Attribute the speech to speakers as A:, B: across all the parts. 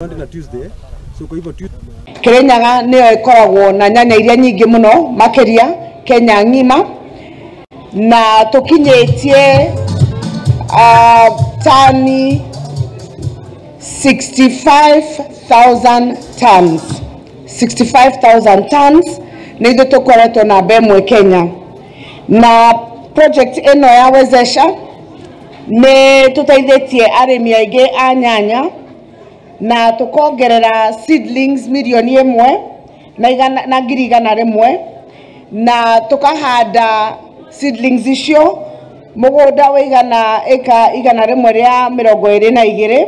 A: Monday na Tuesday. So kwa hivyo
B: Kirinyaga niyo ikoragwo na nyanya iria nyingi muno makiria Kenya ng'ima, na tukinyitie tani 65,000 tons. 65,000 tons nä ithuä tå koretwo namba ĩmwe Kenya, na project ĩno ya Wezesha nä tå teithĩtie arĩmi aingĩ a nyanya na tũkongerera seedlings mirioni ĩmwe na igana, na 100,000, na tũkahanda seedlings icio mũgũnda wĩigana ĩka 122,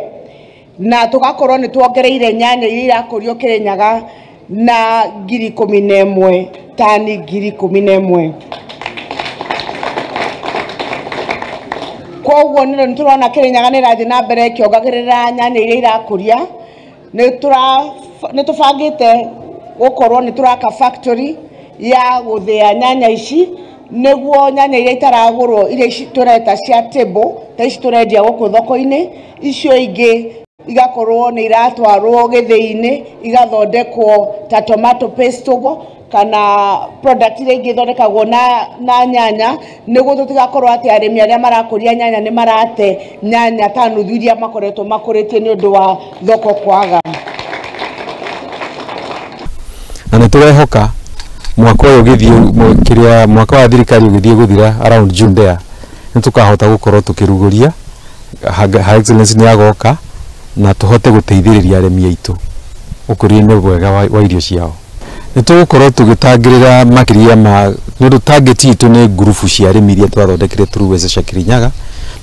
B: na tũgakorwo nĩ tuongereire nyanya iria irakũrio Kirinyaga na 11,000, tani 11,000. Koguo nĩ tũrona Kirinyaga nĩ ĩrathiĩ na mbere ĩkĩongagĩrĩra nyanya iria irakũria. Nĩ tũbangĩte gũkorwo nĩ tũraka factory ya gũthĩa nyanya ici, nĩguo nyanya iria itaragũrwo, iria ici tũreta cia table, ta ici tũrendia gũkũ thoko-inĩ, icio ingĩ igakorwo nĩ iratwarwo gĩthĩi-inĩ igathondekwo ta tomato paste ũguo, kana product iria ingĩ ithondekagwo na nyanya, nĩguo tũtigakorwo atĩ arĩmi arĩa marakũria nyanya nĩ marate nyanya ta nuthu iria makoretwo makũrĩtie nĩ ũndũ wa thoko kwaga.
C: Na nĩ tũrehoka mwaka ũyũ ũgĩthiĩ, kĩrĩa mwaka wa thirikari ũgĩthiĩ gũthira around June there, nĩ tũkahota gũkorwo tũkĩrugũria Her Excellency nĩ agoka na tũhote gũteithĩrĩria arĩmi aitũ ũkũria-inĩ mwega wa irio ciao. Nĩ tũgũkorwo tũgĩtangĩrĩra makĩria ma, nĩ ũndũ target itũ nĩ ngurubu cia arĩmi iria twathondekire through Wezesha Kirinyaga,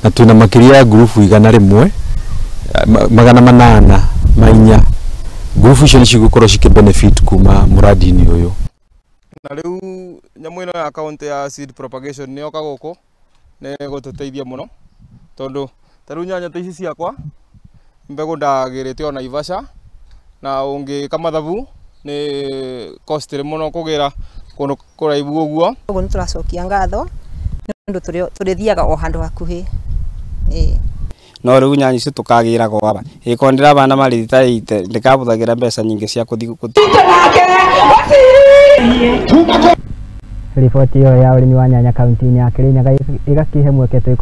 C: na twĩna makĩria ya ngurubu 184. Ngurubu icio nĩ cigũkorwo cikĩ benefit kuma mũradi-inĩ ũyũ.
D: Na rĩu nyamũ ĩno ya county ya seed propagation nĩ yoka gũkũ nĩ gũtũteithia mũno, tondũ ta rĩu nyanya ta ici ciakwa mbegũ ndagĩrĩte ona Naivasha, na ũngĩka mathabu nĩ costly mũno kũgĩra kũndũ kũraihu ũguo.
E: Ũguo nĩ tũracokia ngatho nĩ ũndũ tũrĩthiaga o handũ hakuhĩ.
F: No rĩu nyanya icio tũkagĩra gwaba ĩkorwo ndĩrabanda marĩthi ta 80 ndĩkabũthagĩra mbeca nyingĩ cia kũthiĩ.
G: Riboti ĩyo ya ũrĩmi wa nyanya kaunti-inĩ ya Kirinyaga ĩgakĩhe mweke.